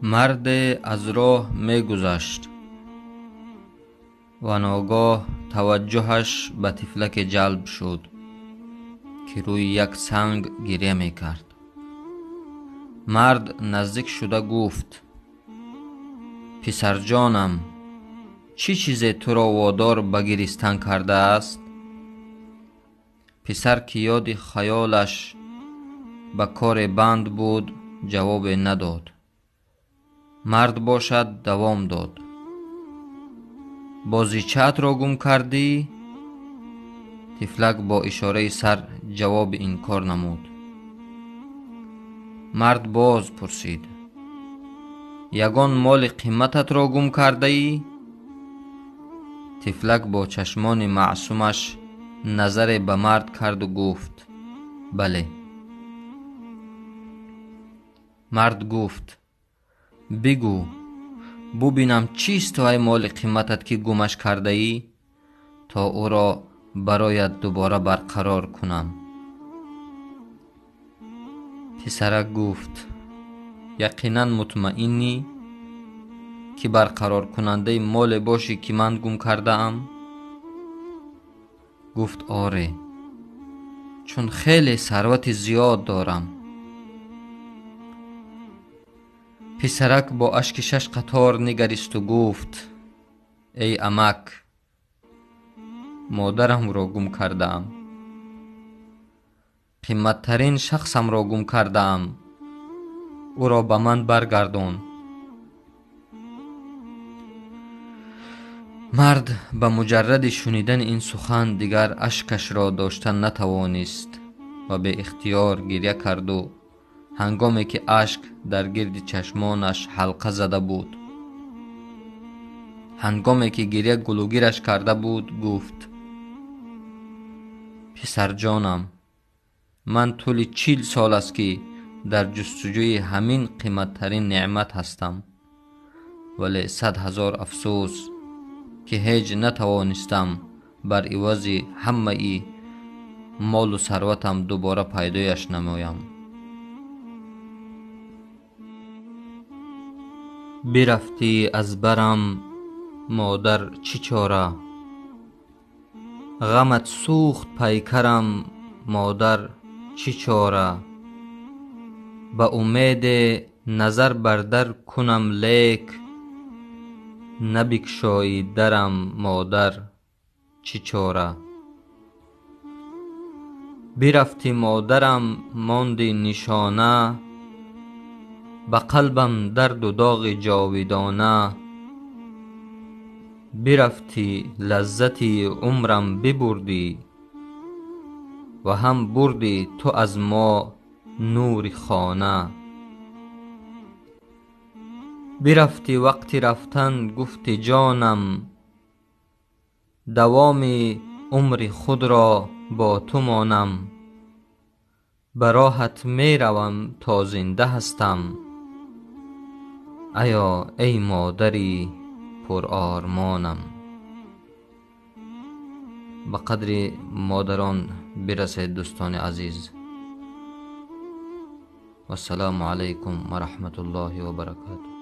Марде аз роҳ мегузашт ва ногоҳ таваҷҷӯҳаш ба тифлаке ҷалб шуд, ки рӯи як санг гиря мекард. Мард наздик шуда гуфт: «Писарҷонам, чӣ чизе туро водор ба гиристан кардааст?» Писар, ки ёди хаёлаш ба коре банд буд, ҷавобе надод. Мард бошад давом дод: «Бозичаатро гум кардӣ?» Тифлак бо ишораи сар ҷавоби инкор намуд. Мард боз пурсид: «Ягон моли қимататро гум кардаӣ?» Тифлак бо чашмони маъсумаш назаре ба мард карду гуфт: «Бале». Мард гуфт: «Бигӯ, бубинам чист вай моли қиматат, ки гумаш кардаӣ, то ӯро бароят дубора барқарор кунам». Писарак гуфт: «Яқинан мутмаиннӣ, ки барқароркунандаи моле бошӣ, ки ман гум кардаам?» Гуфт: «Оре, чун хеле сарвати зиёд дорам». Писарак бо ашки шаш қатор нигаристу гуфт: «Эй амак, модарамро гум кардаам, қиматтарин шахсамро гум кардаам, ӯро ба ман баргардон». Мард ба муҷарради шунидани ин сухан дигар ашкашро дошта натавонист ва беихтиёр гиря карду ҳангоме ки ашк дар гирди чашмонаш ҳалқа зада буд, ҳангоме ки гиря гулӯгираш карда буд, гуфт: «Писарҷонам, ман тӯли 40 сол аст, ки дар ҷустуҷӯи ҳамин қиматтарин неъмат ҳастам, вале 100 000 афсӯс, ки ҳеҷ натавонистам бар ивази ҳамаи молу сарватам дубора пайдояш намоям». Бирафтӣ аз барам, модар, чӣ чора? Ғамат сӯхт пайкарам, модар, чӣ чора? Ба умеде назар бар дар кунам, лек набикшоӣ дарам, модар, чӣ чора? Бирафтӣ модарам, монди нишона, ба қалбам дарду доғи ҷовидона. Бирафтӣ, лаззати умрам бибурдӣ, ва ҳам бурдӣ ту аз мо нури хона. Бирафтӣ, вақти рафтан гуфти ҷонам, давоми умри худро бо ту монам. Ба роҳат меравам то зинда ҳастам, аё эй модари пурормонам. Ба қадри модарон бирасед, дӯстони азиз. Вассалому алайкум ва раҳматуллоҳи ва баракатуҳ.